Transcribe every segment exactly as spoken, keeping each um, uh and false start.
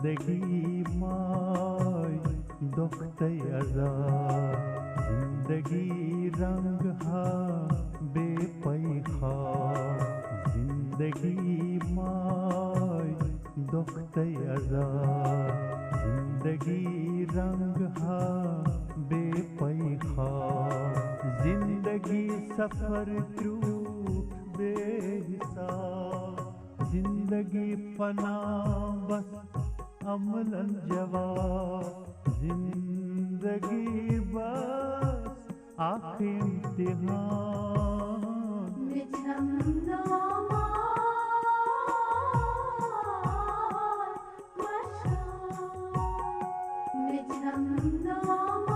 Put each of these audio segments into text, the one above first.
زندگی ماے دۄکھ تہٕ عذاب، زندگی رنگ ہا بے پَے خواب، زندگی ماے دۄکھ تہٕ عذاب، زندگی رنگ ہا بے پَے خواب، زندگی سفر کرٛوٗٹھ بے حساب۔ زندگی فنا بس عملن جواب، زندگی بس اکھ امتحان۔ مےٚ چھَم نامار مشان، مےٚ چھَم نامار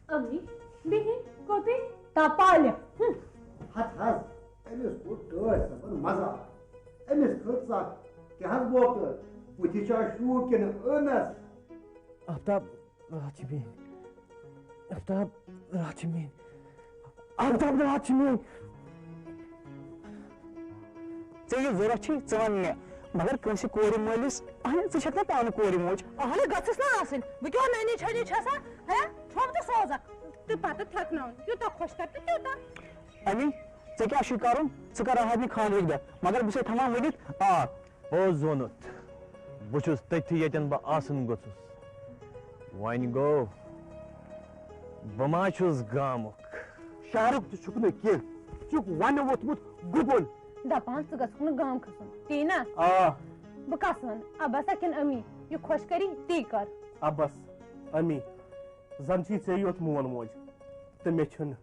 امی، بِہِن کوٚتٕے؟ تپالہِ۔ ہتھ حظ، أمِس کوٚر ٹٲٹھۍ زبر مذاق۔ أمِس کھٔژ ژکھ۔ کیٛاہ حظ بوکہٕ؟ بُتھِ چھا شوٗب کِنہٕ ٲنس؟ آفتاب، راتھ چھِ میٛٲنۍ۔ آفتاب، راتھ چھِ میٛٲنۍ۔ آفتاب، راتھ چھِ میٛٲنۍ۔ ژےٚ یہِ ضروٗرت چھِ، ژٕ وَن مےٚ۔ مگر کٲنٛسہِ کورِ مٲلِس، اہنہِ، ژٕ چھَکھ نا پانہٕ کورِ موج؟ اہنہِ، گٔژھٕس نہٕ آسٕنۍ۔ بہٕ کیٛاہ نٔنی چھٔنی چھَسا؟ ہے، چھۄمب تہٕ سوزَکھ۔ تہٕ پَتہٕ تھَکناوُن۔ یوٗتاہ خۄش کَر تہٕ تیوٗتاہ۔ امی، ژےٚ کیٛاہ چھُے کَرُن؟ ژٕ کَر راحت نہِ خانٛدرُک دۄہ، مگر بہٕ چھُسَے تھاوان ؤنِتھ، آ۔ او زونُت، بہٕ چھُس تٔتھی ییٚتٮ۪ن بہٕ آسُن گوٚژھُس۔ وۄنۍ گوٚو، بہٕ ما چھُس گامُک؟ شہرُک تہِ چھُکھ نہٕ کینٛہہ، ژٕ چھُکھ وَنہِ ووٚتھمُت گُپُن۔ دَپان ژٕ گژھُکھ نہٕ گام کھسُن، تی نا؟ آ۔ بہٕ کَس وَنہٕ، اَبَسا کِنہٕ أمی؟ یہِ خۄش کَری، تی کَر۔ اَبَس، أمی، زَن چھُے ژےٚ یوت مول موج تہٕ مےٚ چھُنہٕ۔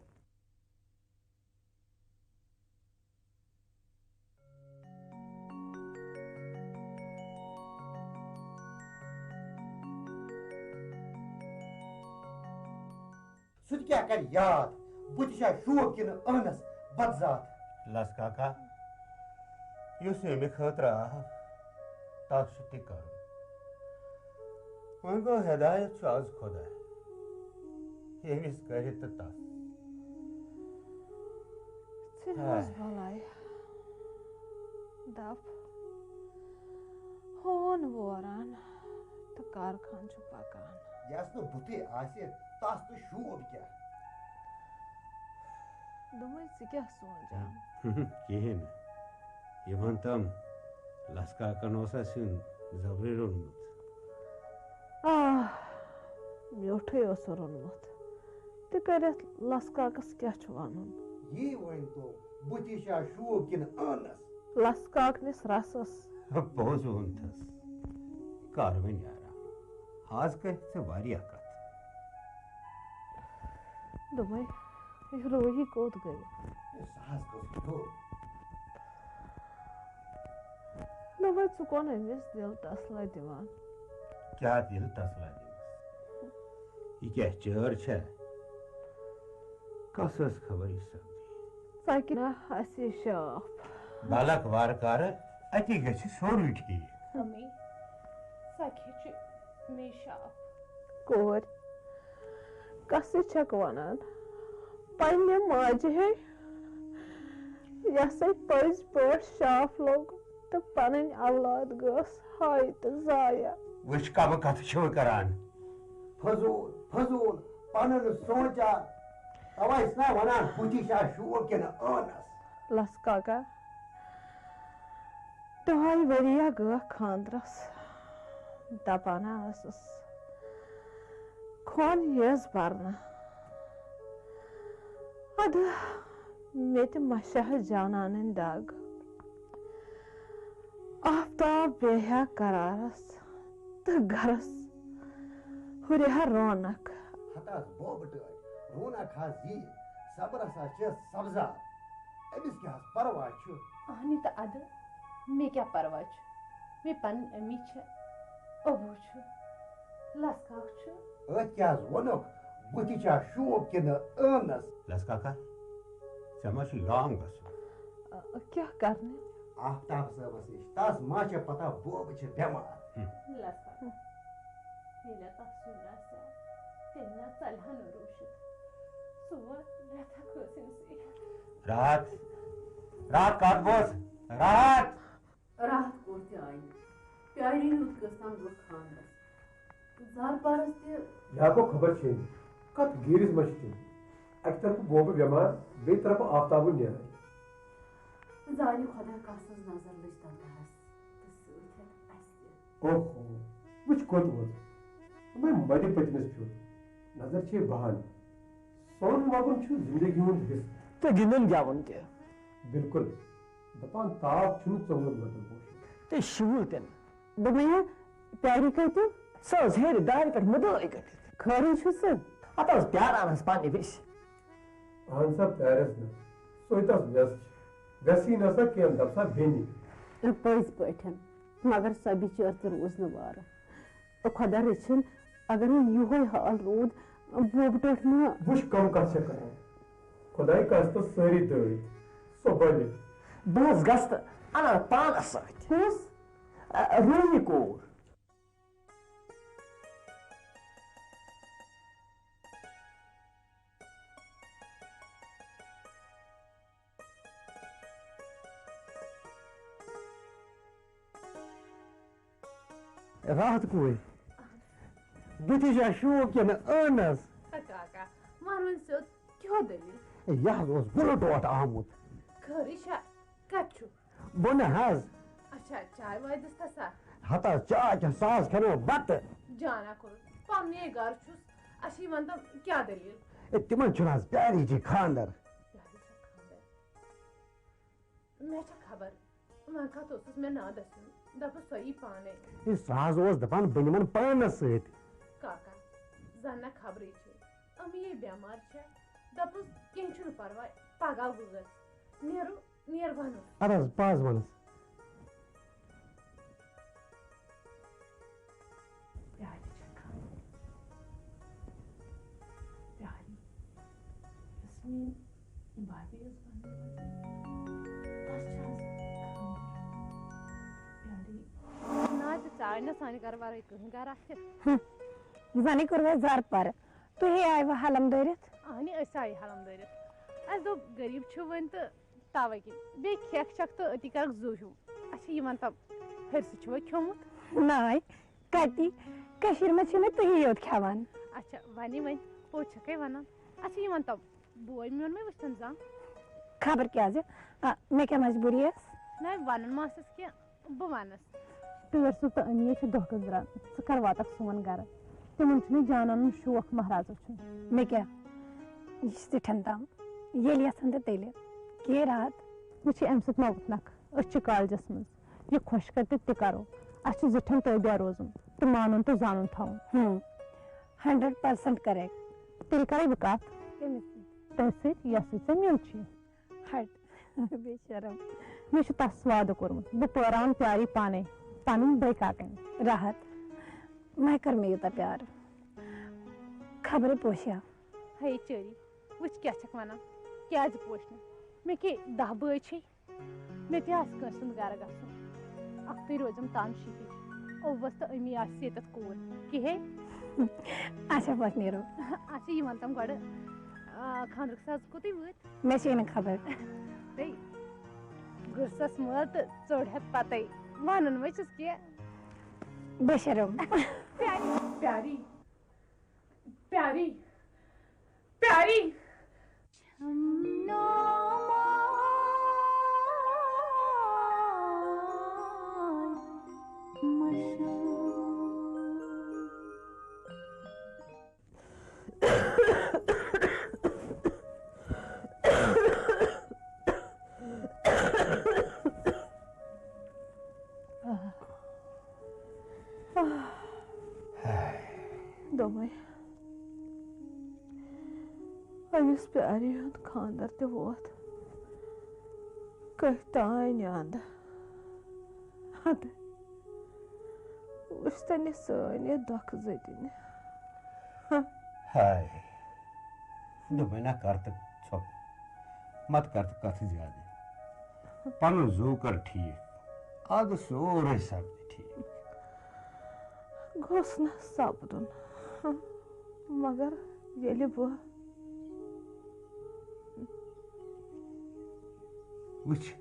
سُہ تہِ کیٛاہ کَرِ یاد؟ بہٕ تہِ چھا شوق کِنہٕ ٲنَس بدذات؟ لَس کاکا، یُس ییٚمہِ خٲطرٕ آو، تَس چھُ تہِ کَرُن۔ وۄنۍ گوٚو، ہدایت چھُ از خۄداے، ییٚمِس کَرِ تہٕ تَس۔ ژٕ روز بلاے۔ دَپ، ہوٗن ووران تہٕ کارخان چھُ پکان۔ یَس نہٕ بُتھٕے آسہِ، تَس تہٕ شوٗب کیٛاہ؟ دوٚپمَے، ژٕ کیٛاہ سونٛچان؟ کِہیٖنۍ نہٕ۔ یہِ وَن تَم، لَس کاکَن اوسا سیُن زَبرٕے روٚنمُت؟ آ، میوٗٹھٕے اوس روٚنمُت۔ تہِ کٔرِتھ لَس کاکَس کیٛاہ چھُ وَنُن؟ یی ؤنۍ تو، بُتھِ چھا شوٗب کِنہٕ ٲنَس؟ لَس کاکنِس رَسَس۔ پوٚز ووٚنتھَس۔ کر وۄنۍ آرام۔ آز کَرِ ژےٚ واریاہ کَتھٕ۔ دوٚپمَے، یہِ روحی کوٚت گٔیہِ؟ ہے، سُہ حظ گوٚو دوٚر۔ دوٚپمَے، ژٕ کون أمِس دِل تسلا دِوان؟ کیٛاہ دِل تسلا دِمَس؟ یہِ کیٛاہ چٲر چھےٚ؟ کَس ٲس خبر یہِ سپدی؟ ژَکہِ نا اَسہِ شاپھ۔ بلک وارٕ کارٕ، اَتی گژھِ سورُے ٹھیٖک۔ اَمے، ژَکہِ چھِ مے شاپھ۔ کورِ، کَسٕے چھَکھ وَنان؟ پنٛنہِ ماجہِ ہے یَسَے پٔزۍ پٲٹھۍ شاپھ لوٚگ تہٕ پَنٕنۍ اولاد گٔژھ ہاے تہٕ ضایع۔ وٕچھ، کَمہٕ کَتھٕ چھِو کران؟ فضوٗل، فضوٗل، پَنُن سونٛچان۔ تَوَے چھِس نا وَنان، بُتھِ چھا شوٗب کِنہٕ ٲنَس؟ لَس کاکا، ڈاے ؤری گٔیہ خانٛدرس، دپان ٲسٕس، کھۄن یِیَس برنہٕ۔ ادٕ مےٚ تہِ مشاہ جانانٕنۍ دگ۔ آفتاب بیہہ قرارس تہٕ گرس ہُریہ رونق۔ ہتس بوبہٕ ٹٲٹھۍ، رونق حظ یی، صبرس حظ چھِ سبزار۔ أمِس کیٛاہ حظ پرواے چھُ؟ اہنہِ تہٕ ادٕ، مےٚ کیٛاہ پرواے چھُ؟ مےٚ پنٕنۍ امی چھِ، ابوٗ چھُ، لس کاک چھُ۔ أتھۍ کیٛاہ حظ ووٚنُکھ؟ بُتھِ چھا شوٗب کِنہٕ ٲنس؟ لس کاکا، ژےٚ ما چھُے رام گژھُن؟ آ، کیٛاہ کرنہِ؟ آفتاب صٲبس نِش۔ تس ما چھےٚ پتہ بوبہٕ چھِ بٮ۪مار؟ لسا، ییٚلہِ تس سیُن آسہِ ہا، تیٚلہِ نہ ژلہِ ہا نہٕ روٗشِتھ۔ سُہ ووت رٮ۪تھا کھٲژ أمۍ سٕے۔ راتھ، راتھ کتھ بوز؟ راتھ! راتھ کوٚر تہِ آیہِ۔ پیاری ہیوٚت کٔژتام دۄہ خانٛدرس۔ زارپارس تہِ۔ یا گوٚو خبر چھے نہٕ، کتھ گیٖرِس منٛز چھِ تِم۔ اکہِ طرفہٕ بوبہٕ بٮ۪مار، بیٚیہِ طرفہٕ آفتابُن نیران۔ زانہِ خۄدا کس سٕنٛز نظر لٔج تتھ گرس تہٕ سۭتۍ ہٮ۪تھ اسہِ تہِ۔ اوہو، وٕچھ کوٚت ووت۔ دوٚپمَے مَدِ پٔتمِس پھیُر۔ نظر چھے بہان۔ سون وۄگُن چھُ زندگی ہُنٛد حصہٕ۔ تہٕ گِنٛدُن گٮ۪وُن تہِ۔ بِلکُل۔ دَپان تاپھ چھُنہٕ ژوٚمُت مےٚ دوٚپ بوشی۔ تہٕ شِوُل تہِ نہٕ۔ دوٚپمَے یہِ پیاری کَتہِ؟ سۄ ٲس ہیٚرِ دارِ پٮ۪ٹھ مُدٲے کٔڑِتھ۔ خٲرٕے چھُ سُہ؟ ہَتہٕ ٲس پیاران حظ پنٛنہِ وٮ۪سہِ۔ اَہَن سا پیارٮ۪س نہٕ۔ سۄے تَس وٮ۪س چھِ۔ وٮ۪سٕے نہ سا کینٛہہ، دَپ سا بیٚنہِ۔ پٔزۍ پٲٹھۍ۔ مگر سۄ بِچٲر تہِ روٗز نہٕ وارٕ۔ خۄدا رٔچھِن، اگر وۄنۍ یِہوٚے حال روٗد، بوبہٕ ٹوٹھ ما؟ وٕچھ کم کتھ چھےٚ کران۔ خۄداے کس تہٕ سٲری دٲدۍ، سۄ بلہِ۔ بہٕ حظ گژھٕ تہٕ انان پانس سۭتۍ۔ کُس؟ ا، روحی کوٗر۔ راحت کوٗر، بہٕ تہِ چھا شوق کِنہٕ ٲنس؟ ہے کاکا، وَن وۄنۍ سیوٚد، کیٛاہ دٔلیٖل؟ ہے، یہِ حظ اوس بُرٕ ٹوٹھ آمُت۔ خٲرٕے چھا؟ کَتہِ چھُ؟ بۄنہٕ حظ۔ اچھا، چاے واے دِژ تھا سا؟ ہتا چاے کیٛاہ، سُہ حظ کھٮ۪مو بَتہٕ۔ جانا کوٚرُن، پَننُے گَرٕ چھُس۔ اچھا، یہِ وَن تَم، کیٛاہ دٔلیٖل؟ ہے، تِمَن چھُنہٕ حظ پیاری جی خانٛدر؟ پیاری چھا خانٛدر؟ مےٚ چھےٚ خبر، وۄنۍ کَتھ اوسُس مےٚ نادَس یُن، دَپُس سۄ یی پانَے۔ ہے، سُہ حظ اوس دَپان بہٕ نِمَن پانَس سۭتۍ۔ کاکا، زَن نہ خبرٕے چھے، أمی یے بٮ۪مار چھےٚ، دَپُس کینٛہہ چھُنہٕ پَرواے، پَگاہ وٲژ، نیرو، نیر وَنو۔ اَدٕ حظ، بہٕ حظ وَنَس۔ پیارِ چھےٚ خبر۔ پیاری، یۄس میٛٲنۍ بھابھی ٲس بنٲومٕژ، تَس چھِ آز خانٛدر۔ پیاری۔ نہ، تہِ ژاے نہ سانہِ گرٕ ورٲے کٕہٕنۍ گرٕ اَتھِ۔ ہُم، زَنٕے کوٚروٕ اَسہِ زَرٕ پَرٕ۔ تُہی آیوٕ حلم دٲرِتھ؟ اَہنہِ، أسۍ آیہِ حلم دٲرِتھ۔ اَسہِ دوٚپ، غریٖب چھِ وۄنۍ تہٕ تَوَے کِنۍ۔ بیٚیہِ کھٮ۪کھ چَکھ تہٕ أتی کَرَکھ زُو ہیوٗ۔ اچھا، یہِ وَن تَم، ہرسہٕ چھُوا کھیوٚمُت؟ ناے، کَتی؟ کٔشیٖرِ منٛز چھِنہٕ تُہی یوت کھٮ۪وان۔ اچھا، وَنہِ وۄنۍ، پوٚز چھَکھَے وَنان۔ اچھا، یہِ وَن تَم، بوے میون مےٚ وٕچھتَن زانٛہہ؟ خبر کیٛازِ؟ آ، مےٚ کیٛاہ مجبوٗری ٲس؟ نہ، وَنُن ما ٲسٕس کینٛہہ، بہٕ وَنَس۔ ٹٲرۍ صٲب تہٕ أمیٖر چھِ دۄہ گٔژھ دران، ژٕ کَر واتَکھ سون گَرٕ؟ تِمَن چھُنہٕ جانَن شوق مہرازَس چھُنہٕ۔ مےٚ کیٛاہ؟ یہِ چھِ زِٹھٮ۪ن تام۔ ییٚلہِ یَژھن تہٕ تیٚلہِ۔ کے راتھ۔ وٕچھ، اَمہِ سۭتۍ مہ وٕتھنَکھ۔ أسۍ چھِ کالجَس منٛز۔ یہِ خۄش کَرِ تہٕ تہِ کَرو۔ اَسہِ چھُ زِٹھٮ۪ن تٲبیا روزُن تہٕ مانُن تہٕ زانُن تھاوُن۔ ہُم۔ Hundred percent correct. تیٚلہِ کَرَے بہٕ کَتھ؟ کٔمِس سۭتۍ؟ تۄہہِ سۭتۍ، یَس سۭتۍ ژےٚ مِل چھِ۔ ہٹ، بے شرم۔ مےٚ چھُ تَس وعدٕ کوٚرمُت، بہٕ پٲراوَن پیاری پانَے، پَنٕنۍ بٲے کاکَنۍ۔ راحت، مہ کر مےٚ یوٗتاہ پیار۔ خبرے پوشیا۔ ہے چٲری، وٕچھ کیٛاہ چھَکھ وَنان، کیٛازِ پوش نہٕ؟ مےٚ کیٛاہ دَہ بٲے چھے؟ مےٚ تہِ آسہِ کٲنٛسہِ ہُنٛد گَرٕ گژھُن۔ اَکھتُے روزِم تام شِہِج۔ اوٚوَس تہٕ أمی آسہِ ییٚتٮ۪تھ کوٗر۔ کِہے؟ اچھا، پَتہٕ نیرو۔ اچھا، یہِ وَن تَم گۄڈٕ، آ، خانٛدرَس آز کوٚتُے وٲتۍ؟ مےٚ چھے نہٕ خبر۔ ہے، گٔژھس مٲل تہٕ ژوٚڑ ہٮ۪تھ پَتَے۔ وَنُن مہ چھُس کینٛہہ۔ بے شرم۔ پیاری، پیاری، پیاری، پیاری۔ دوٚپمَے، أمِس پیارِ ہُنٛد خانٛدر تہِ ووت۔ کٔہۍ تانۍ اَنٛد۔ اَدٕ وٕچھتَن یہِ سٲنۍ یہِ دۄکھٕ زٔدِنہِ۔ ہاے، دوٚپمَے نہ کر تہٕ ژھۄپ۔ مت کر تہٕ کتھٕ زیادٕ۔ پنُن زُو کر ٹھیٖک، ادٕ سورُے سپدِ ٹھیٖک۔ گوٚژھ نہٕ سپدُن، مگر ییٚلہِ بہٕ وٕچھ،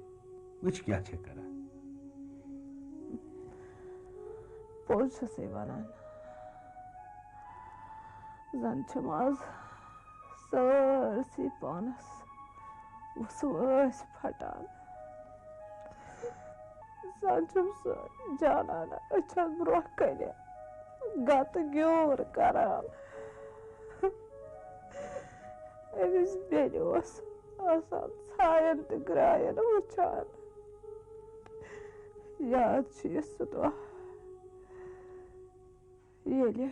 وٕچھ کیٛاہ چھےٚ کران۔ پوٚز چھسے ونان، زن چھم از سٲرسٕے پانس وسوٲسۍ پھٹان۔ زن چھم سُہ جانان أچھن برونٛہہ کنہِ گتہٕ گیوٗر کران۔ أمِس بیٚنہِ اوس آسان ژھاین تہٕ گرٛاین وٕچھان۔ یاد چھُ یہِ سُہ دۄہ، ییٚلہِ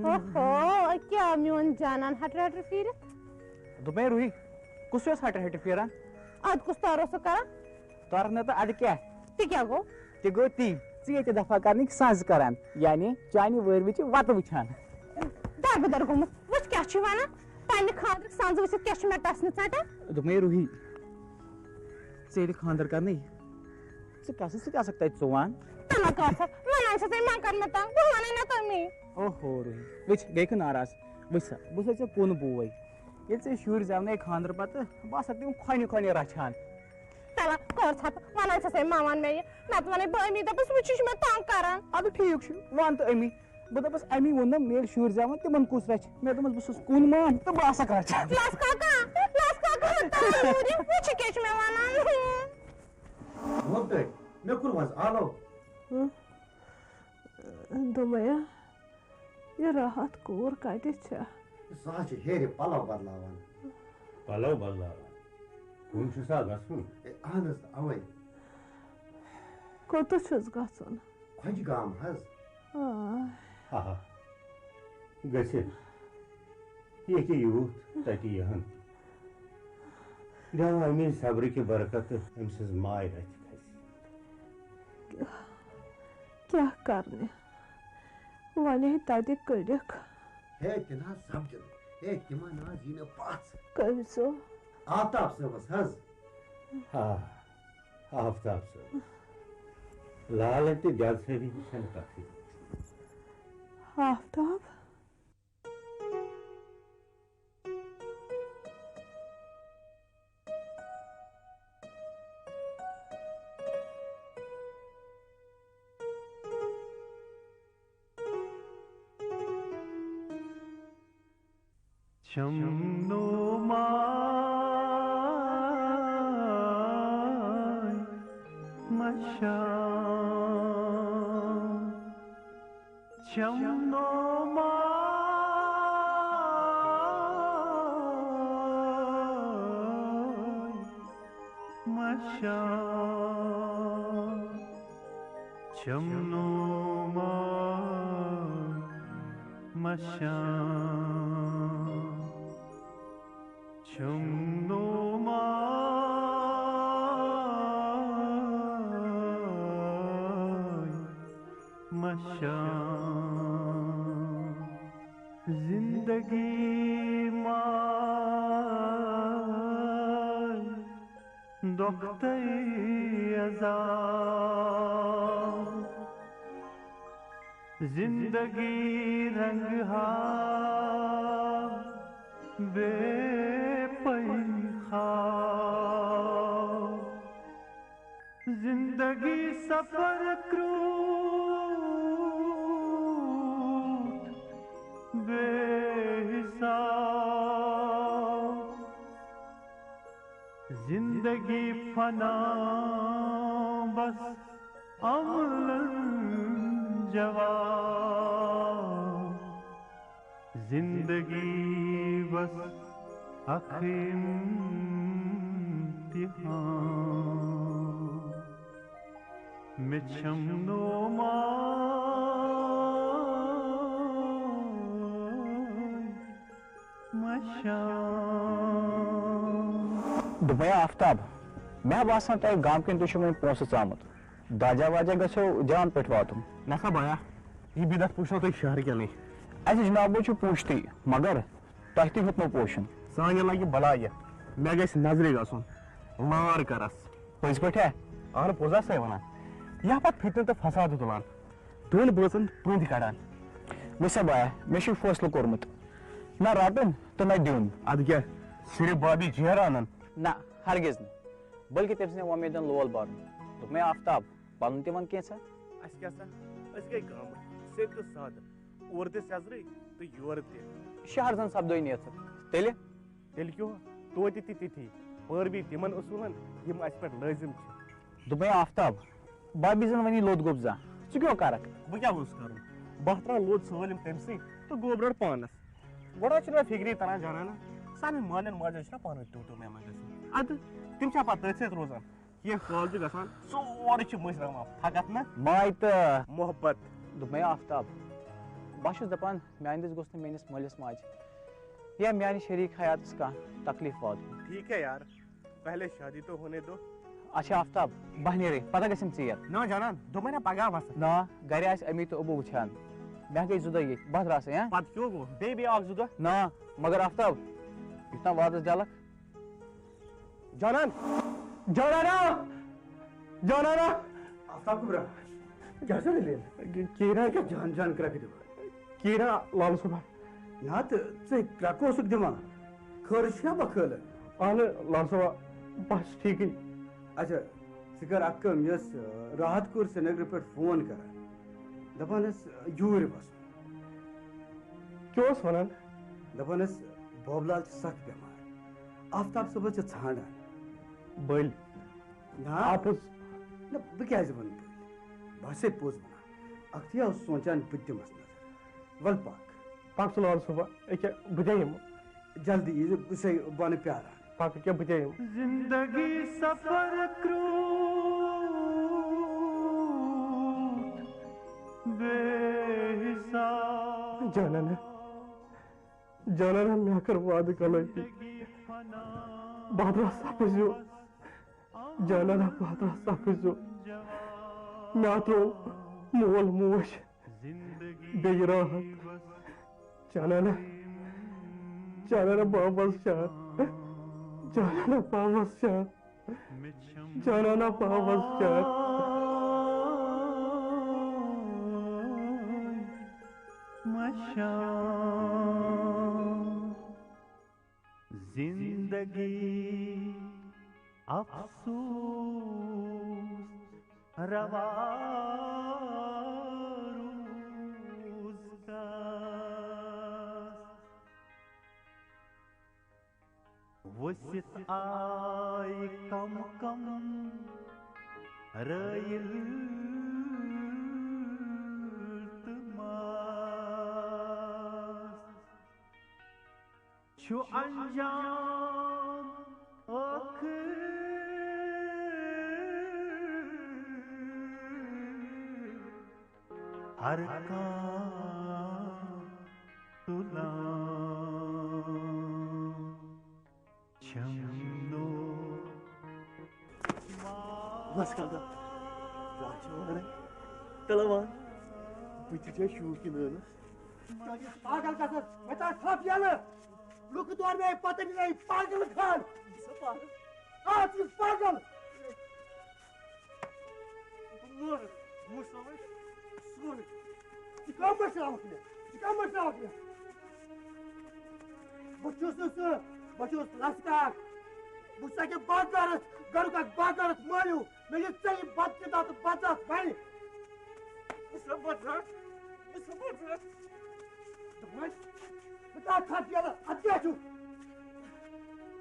اوہو، کیٛاہ میون جانان ہٹر ہٹر پھیٖرِتھ؟ دوٚپمَے روٗہی، کُس ہیوٗ اوس ہٹر ہٹر پھیران؟ ادٕ کُس تارٕ اوسُکھ کران؟ تارٕ نہٕ تہٕ ادٕ کیٛاہ؟ تہِ کیٛاہ گوٚو؟ تہِ گوٚو تی، ژٕ ییٚتہِ دفعہ کرنٕکۍ سَز کران، یعنی چانہِ وٲروِچہِ وَتہٕ وٕچھان۔ دربٕدر گوٚمُت، وٕچھ کیٛاہ چھُے وَنان؟ پننہِ خانٛدرٕکۍ سَنٛزٕ وٕچھِتھ کیٛاہ چھُ مےٚ ٹَس نِژَٹان؟ دوٚپمَے روٗہی، ژٕ ییٚلہِ خانٛدر کرنٕے، ژٕ کَسَس سۭتۍ آسَکھ تَتہِ ژُوان؟ تَلہ کَتھ، وَنان چھَسَے مہ کر مےٚ تنٛگ، بہٕ وَنَے نہ تَمی۔ اوہو روٗہی، وٕچھ، گٔے کھہٕ ناراض۔ وٕچھ سا، بہٕ چھُسَے ژےٚ کُن بوے۔ ییٚلہِ ژےٚ شُرۍ زٮ۪ونَے خانٛدرٕ پَتہٕ، بہٕ آسَکھ تِم کھۄنہِ کھۄنہِ رَچھان۔ تَلہ کر ژھۄپہٕ، وَنان چھَسَے مہ وَن مےٚ یہِ، نَتہٕ وَنَے بہٕ أمی، دَپَس وٕچھ یہِ چھُ مےٚ تنٛگ کران۔ اَدٕ ٹھیٖک چھُ، وَن تہٕ أمی۔ بہٕ دَپَس، أمی ووٚن نہ، مےٚ ییٚلہِ شُرۍ زٮ۪وَن، تِمَن کُس رَچھِ؟ مےٚ دوٚپمَس، بہٕ چھُس کُن مان تہٕ بہٕ آسَکھ رَچھان۔ لَس کاکا، لَس کاکا، تَلہ یوٗرۍ یہِ، وٕچھ یہِ کیٛاہ چھُ مےٚ وَنان۔ وۄپدٲے، مےٚ کوٚر وۄنۍ آلو۔ ہُم۔ دوٚپمَے، یہِ راحت کوٗر کَتہِ چھےٚ؟ سۄ حظ چھِ ہیٚرِ پَلو بدلاوان۔ پَلو بدلاوان؟ کُن چھُ سا گژھُن؟ اے، اَہَن حظ، تہٕ اَوَے۔ کوٚتَتھ چھُس گژھُن؟ کھۄجہِ گام حظ۔ آ۔ آہا۔ گٔژھِتھ۔ ییٚتہِ یوٗت، تَتہِ یِہَن۔ دِیو اَمی صبرٕکہِ برکتہٕ أمۍ سٕنٛز ماے رَتھِ کھسہِ۔ کیٛاہ کرنہِ؟ وۄنۍ ہے تَتہِ کٔڑِکھ۔ ہے، تہِ نہ حظ سَپدِ نہٕ۔ ہے، تِمن نہ حظ یی نہٕ پَژھ۔ کٔمۍ سُہ؟ آفتاب صٲبَس حظ۔ آ، آفتاب صٲب۔ لالٕنۍ تہٕ دٮ۪د صٲبی چھَنہٕ کَتھٕے۔ آفتاب؟ چمنو ماے مشان، چمنو ماے مشان، چمنو ماے مشان، چمنو ماے مشان۔ زندگی ماے دۄکھتَے عذاب۔ زندگی رنگ ہا بے پئی خواب۔ زندگی سفر کروٹ بے حساب۔ زندگی فنا بس عملاً جواب۔ زندگی بس اکھ امتحان۔ مےٚ چھَم نوماے مَشان۔ دوٚپمَے آفتاب، مےٚ باسان تۄہہِ گامہٕ کٮ۪ن تہِ چھُ وۄنۍ پونٛسہٕ ژامُت۔ داجا واجا گژھیو جان پٲٹھۍ واتُن۔ نہ سا بایا، یہِ بدعت پوٚژھ چھُو تۄہہِ شہرٕ کٮ۪نٕے۔ اَسہِ جنابو چھُ پوٗچھتٕے، مگر تۄہہِ تہِ ہیوٚتنو پوشُن۔ سانہِ لگہِ بلایہِ، مےٚ گژھِ نظرِ گژھُن، لار کرس۔ پٔزۍ پٲٹھۍ ہا؟ اہن پوٚز ہسا وَنان۔ یہِ ہا پتہٕ فِتنہٕ تہٕ فساد تُلان، دۄن بٲژن پٔنٛدۍ کڑان۔ وٕچھ سا بایا، مےٚ چھُ فٲصلہٕ کوٚرمُت، نہ رٹُن تہٕ نہ دیُن۔ ادٕ کیٛاہ، صرف بابی جیرانن؟ نہ، ہرگز نہٕ، بلکہِ تٔمۍ سٕنٛدٮ۪ن وۄمیدن لول بارُن۔ دوٚپمَے آفتاب، پنُن تہِ وَن کینٛژھا۔ اَسہِ کیٛاہ سا، أسۍ گٔے گامٕکۍ، سیٚدۍ تہٕ سادٕ، اورٕ تہِ سیٚزرٕے تہٕ یورٕ تہِ۔ شہر زن سپدوے نیژٕ۔ تیٚلہِ؟ تیٚلہِ کیٛاہ؟ توتہِ تہِ تِتھی، پٲروی تِمن اصوٗلن، یِم اَسہِ پٮ۪ٹھ لٲزم چھِ۔ دوٚپمَے آفتاب، بابی زن وَنی لوٚت گوٚب زانٛہہ، ژٕ کیٛاہ کرکھ؟ بہٕ کیٛاہ گوٚژھ کرُن؟ بہٕ ہا ترٛاوٕ لوٚت سٲلِم تٔمسٕے تہٕ گوٚب رٹہٕ پانس۔ گۄڈٕ حظ چھُنہٕ مےٚ فِکری تران جانانا، سانٮ۪ن مالٮ۪ن ماجٮ۪ن چھُنہ پانہٕ ؤنۍ ٹوٗ ٹوٗ مےٚ منٛز گژھان۔ اَدٕ تِم چھا پتہٕ تٔتھۍ سۭتۍ روزان؟ کینٛہہ کال چھُ گژھان، سورُے چھُ مٔشراوان، فقط نہٕ ماے تہٕ محبت۔ دوٚپمَے آفتاب، بہٕ چھُس دَپان، میٛانہِ دٔسۍ گوٚژھ نہٕ میٛٲنِس مٲلِس ماجہِ یا میٛانہِ شریٖک حیاتَس کانٛہہ تکلیٖف واتُن۔ ٹھیٖک ہے یار، پہلے شادی تو ہونے دو۔ اچھا آفتاب، بہٕ نیرے، پتہ گژھن ژیر۔ نہ جانان، دوٚپمَے نہ پگاہ وَسہٕ۔ نہ، گرِ آسہِ امی تہٕ ابوٗ وٕچھان۔ مےٚ گٔے زٕ دۄہ ییٚتہِ، بَتھ درٛاسَے، ہاں؟ پتہٕ کیٛاہ گوٚو؟ بیٚیہِ بیٚیہِ اَکھ زٕ دۄہ۔ نہ، مگر آفتاب، یُتھ نہ وادَس جلکھ۔ جانان، جانانا، جانانا۔ آفتاب کُبرا، کیٛاہ چھِ دٔلیٖل؟ کیرا کیٛاہ؟ جان جان کرٛٮ۪کھ دِوان۔ کیرا لال صٲبا۔ نہ تہٕ ژٕ کرٛٮ۪کھ اوسُکھ دِوان۔ خٲرٕے چھُ یا بخٲلہٕ؟ اہنہٕ لال صٲبا، بس ٹھیٖکٕے۔ اچھا، ژٕ کر اکھ کٲم، یۄس، آ، راحت کوٗر سرینگرٕ پٮ۪ٹھ فون کران، دپان ٲس، آ، یوٗرۍ وسُن۔ کیٛاہ اوس ونان؟ دپان ٲس، بوبلال چھُ سخ بٮ۪مار، آفتاب صٲبس چھِ ژھانڈان۔ بٔلۍ۔ نا۔ اَپُز۔ نہ، بہٕ کیٛازِ وَنہٕ بٔلۍ؟ بہٕ ہسے پوٚز وَنان۔ اَکھتُے اوس سونٛچان بہٕ تہِ دِمَس نظر۔ وَلہٕ پَکھ۔ پَکھ ژٕ لال صٲبا، أکیٛاہ بہٕ تہِ یِمہٕ۔ جلدی ییٖزِ، بہٕ چھُسَے بۄنہٕ پیٛاران۔ پَکھ أکیٛاہ بہٕ تہِ یِمہٕ۔ زندگی سفر کرٛوٗٹھ بے حساب۔ جانانہ، جانانہ، مےٚ کٔر وعدٕ غلطی۔ بہٕ درٛاس سَپٕز یوت۔ جانانہ، بہٕ درٛاس سَپٕز یوت۔ مےٚ ترٛوو مول موج بیٚیہِ راحت۔ جانانہ، جانانہ، بہٕ آس شاد۔ جانانہ، بہٕ آس شاد۔ جانانہ، بہٕ آس شاد۔ مشان۔ زندگی افسوس روا روز دست۔ ؤسِتھ آے کم کم رٲیِل تہٕ ماس۔ چھُ انجام ٲخر ہر کانٛہہ تُلان۔ چھَم نوٚو بس کر دا۔ راتھ چھِ وارے تلوان۔ بہٕ تہِ چھُس شوقیٖن ٲلہٕ۔ پاگل گژھن، مےٚ ترٛاو تھپھ یَلہٕ۔ لُکھ تور مےٚ پتہٕ مےٚ پاگل خان۔ یہِ چھا پاگل؟ آ، ژٕ چھُکھ پاگل۔ بہٕ مورٕ، بہٕ وٕچھٕ سورُے۔ ژٕ کَم مٔشراوَکھ مےٚ؟ ژٕ کَم مٔشراوَکھ مےٚ؟ بہٕ چھُس نہٕ سُہ، بہٕ چھُس لَسہٕ کاک۔ بہٕ چھُس اَکہِ بادارَس، گَرُک اَکھ بادارَس مٲلِو۔ مےٚ یہِ ژےٚ یہِ بدکِردار تہٕ بدذات بَنہِ۔ بہٕ چھُس بادار، بہٕ چھُس بادار۔ دوٚپمَے، بہٕ ترٛاو تھپھ یَلہٕ، اَدٕ کیٛاہ چھُ؟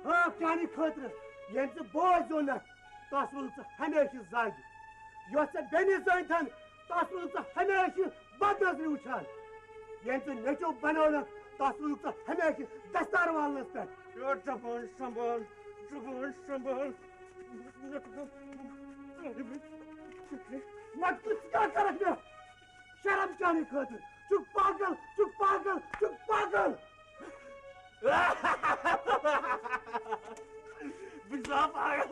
ہاں، چانہِ خٲطرٕ، ییٚمۍ ژٕ بوے زیوٗنَتھ، تَس ووٚنُتھ ژٕ ہمیشہِ زنٛگہِ۔ یۄس ژےٚ بیٚنہِ زٲنۍتھَن، تَس ووٚنُتھ ژٕ ہمیشہِ بدنظرِ وٕچھان۔ ییٚمۍ ژٕ نیٚچوٗ بنوونَتھ، تَس ووٚنُتھ ژٕ ہمیشہِ دستار والنَس پٮ۪ٹھ۔ یور زبان سنبھال، زبان سنبھال۔ مےٚ چھُ گژھُن۔ نتہٕ ژٕ کیٛاہ کرکھ مےٚ؟ شرم چانہِ خٲطرٕ۔ چھُکھ پاگل، چھُکھ پاگل، چھُکھ پاگل۔ بہٕ چھُس پاگل۔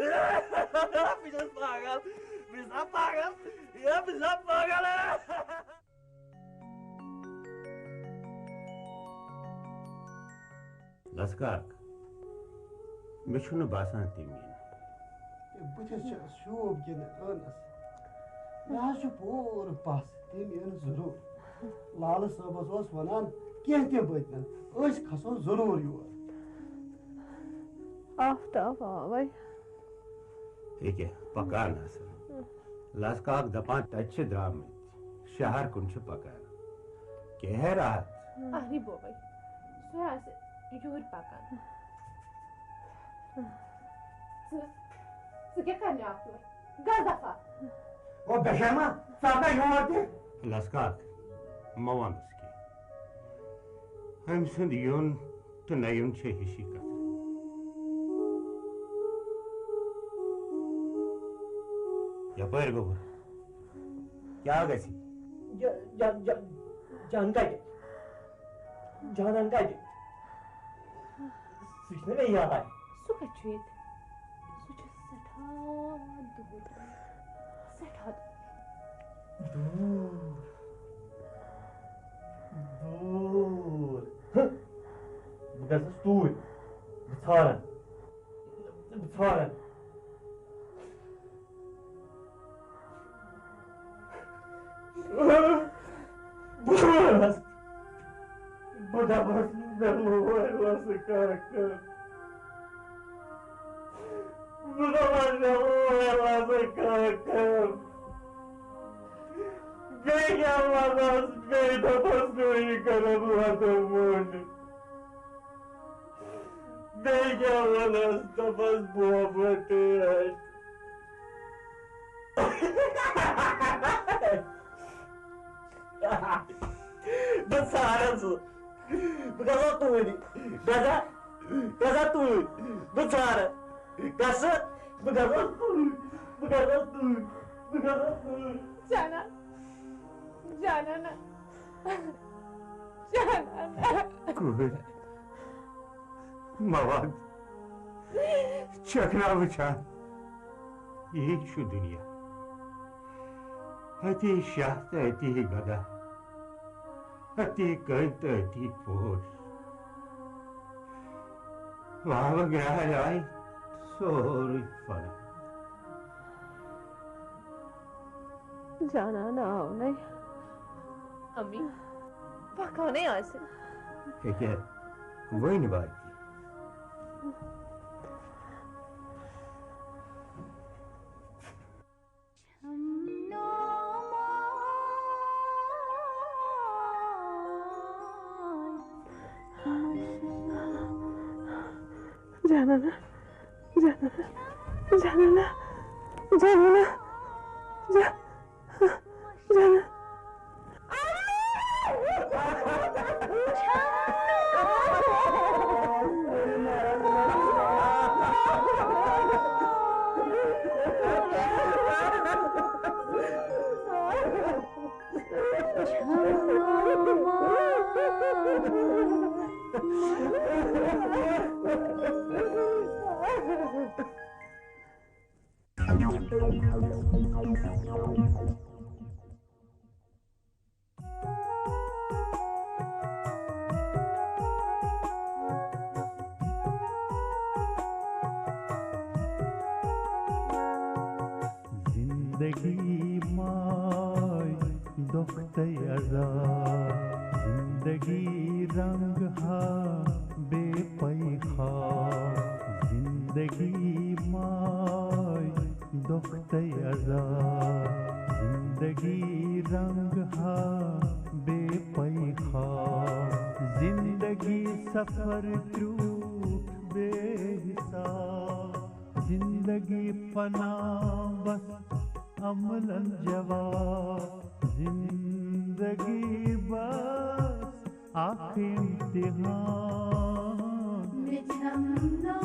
بہٕ چھُس پاگل۔ بہٕ چھُس پاگل۔ ہے، بہٕ چھُس پاگل۔ لسہٕ کاک، مےٚ چھُنہٕ باسان تِم یِن۔ ہے، بٕتھِس چھِ شوٗب کِنہٕ ٲنَس؟ مےٚ حظ چھُ پوٗرٕ پَس، تِم یِن ضروٗر۔ لالہٕ صٲبَس اوس وَنان، کینٛہہ تہِ بٔتۍ نَن، أسۍ کھسو ضروٗر یور۔ آفتاب آوے۔ ییٚکیٛاہ پَکان آسان۔ لسہٕ کاک دَپان، تَتہِ چھِ درٛامٕتۍ، شہر کُن چھِ پَکان۔ کیٛاہ ہے راحت؟ اہنی بوبے، سُہ آسہِ یوٗرۍ پکان۔ ژٕ، ژٕ کیٛاہ کرنہِ آکھ یور؟ گژھ دفعہ۔ او بے شرما، ژٕ آکھ نا یور تہِ؟ لسہٕ کاک، مہ وَنُس کینٛہہ۔ أمۍ سُنٛد یُن تہٕ نہ یُن چھے ہِشی کتھ۔ یپٲرۍ گوٚبُر، کیٛاہ گژھِ؟ ج-، ج-، ج-، جان کتہِ؟ جانان کتہِ؟ سُہ چھُنہٕ مےٚ یاد۔ سُہ کتہِ چھُ ییٚتہِ؟ سُہ چھُ سٮ۪ٹھاہ دوٗر۔ سٮ۪ٹھاہ دوٗر۔ دوٗر۔ دوٗر۔ ہہ۔ بہٕ گژھٕ توٗرۍ۔ بہٕ ژھانٛڈن۔ بہٕ ژھانٛڈن۔ بہٕ وَنس، بہٕ دَپس، مےٚ لوگ لَسہٕ کاکَن۔ بہٕ دَپس، مےٚ لوگ لَسہٕ کاکَن۔ بیٚیہِ کیٛاہ وَنس، بیٚیہِ دَپس، نوٗری کَرن لَتہٕ موٚنٛڈ۔ بیٚیہِ کیٛاہ وَنس، دَپس، بوبہٕ ٹیٹھ۔ بہٕ ژھانٛڈَن سُہ۔ بہٕ گژھٕ توٗرۍ۔ گژھا؟ گژھا توٗرۍ؟ بہٕ ژھانٛڈَن۔ گژھٕ؟ بہٕ گژھٕ توٗرۍ۔ بہٕ گژھٕ توٗرۍ۔ بہٕ گژھٕ توٗرۍ۔ جانا۔ جانا نا۔ جانا نا۔ کوٗر۔ مواد۔ چھکھ نا وٕچھان؟ یی چھُ دُنیا۔ اَتی شاہ تہٕ اَتی گدا۔ اَتی کٔنۍ تہٕ اَتی پوش۔ واوٕ گرٛاے آیہِ سورُے فنا۔ جانان آو نے۔ امی، پکانے آسہِ۔ ییٚکیٛاہ وۄنۍ واتہِ۔ جانانا، جانانا، جانانا، جانانا، جا-، جانانا۔ زندگی ماے دۄکھ تہٕ عذاب، زندگی رنگ ہا بے پَے خواب، زندگی ماے دۄکھ تہٕ عذاب، زندگی رنگ ہا بے پَے خواب، زندگی سفر تیوٗت بے حساب، زندگی فنا بس عملن جواب، زندگی بس اکھ امتحان۔ مےٚ چھَم نہ